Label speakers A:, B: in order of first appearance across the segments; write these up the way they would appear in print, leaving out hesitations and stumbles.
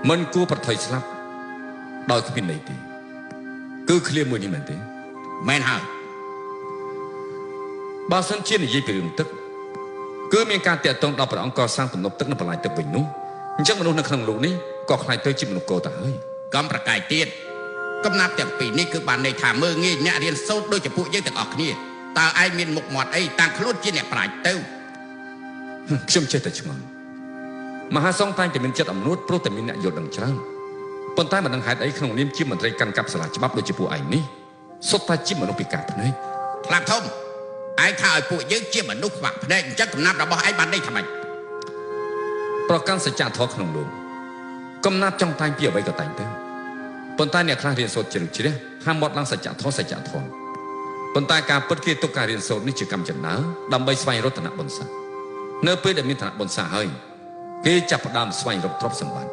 A: មិនគួរប្រថុយស្លាប់ដោយគ្មានន័យទេគឺឃ្លាមួយនេះមែនទេ
B: មែនហើយ
A: បើសិនជានិយាយពីរឿងទឹកគឺមានការតាក់ទងដល់ព្រះអង្គកសាងទំនប់ទឹកនៅបន្លាយទឹកវិញនោះអញ្ចឹងមនុស្សនៅក្នុងលោកនេះក៏ខ្លាចទៅជាមនុស្សកោទៅហើយ
B: កំប្រកែកទៀតកំណាប់ទាំងពីរនេះគឺបានន័យថាមើងងាយអ្នករៀនសូត្រដូចជាពួកយើងទាំងអស់គ្នាតើឯងមានមុខមាត់អីតាំងខ្លួនជាអ្នកប្រាជ្ញទៅ
A: ខ្ញុំចេះតែឆ្ងល់មហាសង្ឃតែងតែមានចិត្តអំនួតព្រោះតែមានអ្នកយល់ដឹងច្រើនប៉ុន្តែមិនដឹងហេតុអីក្នុងនាមជាមន្ត្រីកាន់កាប់សាលាច្បាប់ដូចជាពួកឯងនេះសុទ្ធតែជាមនុស្សពិការភ្នែក
B: ខ្លាប់ធំឯងថាឲ្យពួកយើងជាមនុស្សខ្វាក់ភ្នែកអញ្ចឹងកំណាប់របស់ឯងបានន័យថាម៉េច
A: ប្រកាន់សច្ចធម៌ក្នុងលោកកំណាប់ចង់តែងពីអ្វីក៏តែងទៅប៉ុន្តែអ្នកខ្លះរៀនសូត្រជ្រៅជ្រះហាមមាត់ឡើងសច្ចធម៌សច្ចធម៌ប៉ុន្តែការពិតគេទុកការរៀនសូត្រនេះជាកម្មចំណាដើម្បីស្វែងរកឋានៈបុណ្យស័ក្តិនៅពេលដែលមានឋានៈបុណ្យស័ក្តិហើយគេចាប់ផ្ដើមស្វែងរកទ្រព្យសម្បត្តិ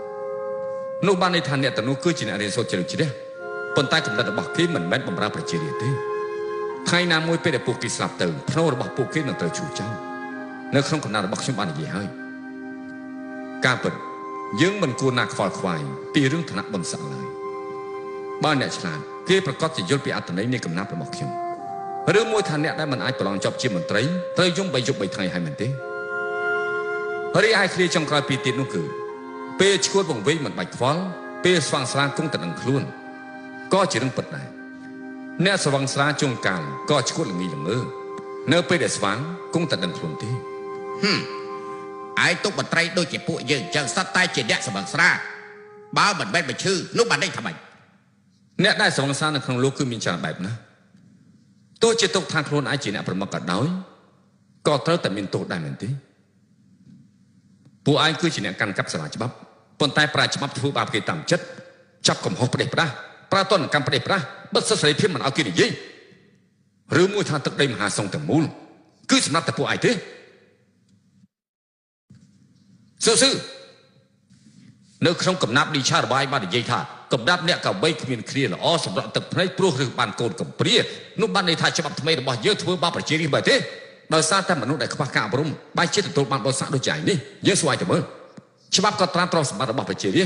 A: នោះបានន័យថាអ្នកទាំងនោះគឺជាអ្នករៀនសូត្រជ្រៅជ្រះប៉ុន្តែកំណត់របស់គេមិនមែនបម្រើប្រជារាស្ត្រទេថ្ងៃណាមួយពេលដែលពួកគេស្លាប់ទៅភ្នូរបស់ពួកគេនឹងត្រូវឈូសចោលនៅក្នុងកំណត់របស់ខ្ញុំបាននិយាយហើយការពិតយើងមិនគួរណាខ្វល់ខ្វាយពីរឿងឋានៈបុណ្យស័ក្តិឡើយបើអ្នកឆ្លាតគេប្រកាសជាយល់ពីអត្ថន័យនៃកំណាព្យរបស់ខ្ញុំឬមួយថាអ្នកដែលមិនអាចប្រឡងជាប់ជាមន្ត្រីត្រូវយំ3យប់3ថ្ងៃហើយមែនទេរីឯឃ្លាចុងក្រោយពីទៀតនោះគឺពេលឈួតវង្វេងមិនបាច់ខ្វល់ពេលស្វាងស្រាគង់តែនឹងខ្លួនក៏ជារឿងពិតដែរអ្នកស្វឹងស្រាជុងកាលក៏ឈួតល្ងីល្ងើនៅពេលដែលស្វាងគង់តែដឹងខ្លួនទេ
B: ឯងទុកមន្ត្រីដូចជាពួកយើងអញ្ចឹងសត្វតែជាអ្នកសម្បឹងស្រាបើមិនមែនមកឈឺនោះបានន័យថាម៉េច
A: អ្នកដែលស្វឹងស្រានៅក្នុងលោកគឺមានច្រើនបែបណាស់ទោះជាទុកថាខ្លួនឯងជាអ្នកប្រមុខក៏ដោយក៏ត្រូវតែមានទោសដែរមែនទេពួកឯងគឺជាអ្នកកាន់កាប់សាលាច្បាប់ប៉ុន្តែប្រាច្បាប់ធ្វើបាបគេតាមចិត្តចាប់កំហុសផ្ដេសផ្ដាស់ប្រើទណ្ឌកម្មផ្ដេសផ្ដាស់បិទសិទ្ធិសេរីភាពមិនឲ្យគេនិយាយឬមួយថាទឹកដីមហាសង្ឃទាំងមូលគឺសម្រាប់តែពួកឯងទេស៊ឺស៊ឺនៅក្នុងកំណាព្យលីឆារបាយបាននិយាយថាកំណាព្យអ្នកកវីគ្មានគ្រាល្អសម្រាប់ទឹកភ្នែកព្រោះឬបានកូនកំព្រានោះបានន័យថាច្បាប់ថ្មីរបស់យើងធ្វើបាបប្រជារាស្ត្របែបទេដោយសារតែមនុស្សដែលខ្វះការអប់រំបែរជាទទួលបានបទសាសដូចជាឯងនេះយើងស្វែងទៅមើលច្បាប់ក៏ត្រាទ្រព្យសម្បត្តិរបស់ប្រជារាស្ត្រ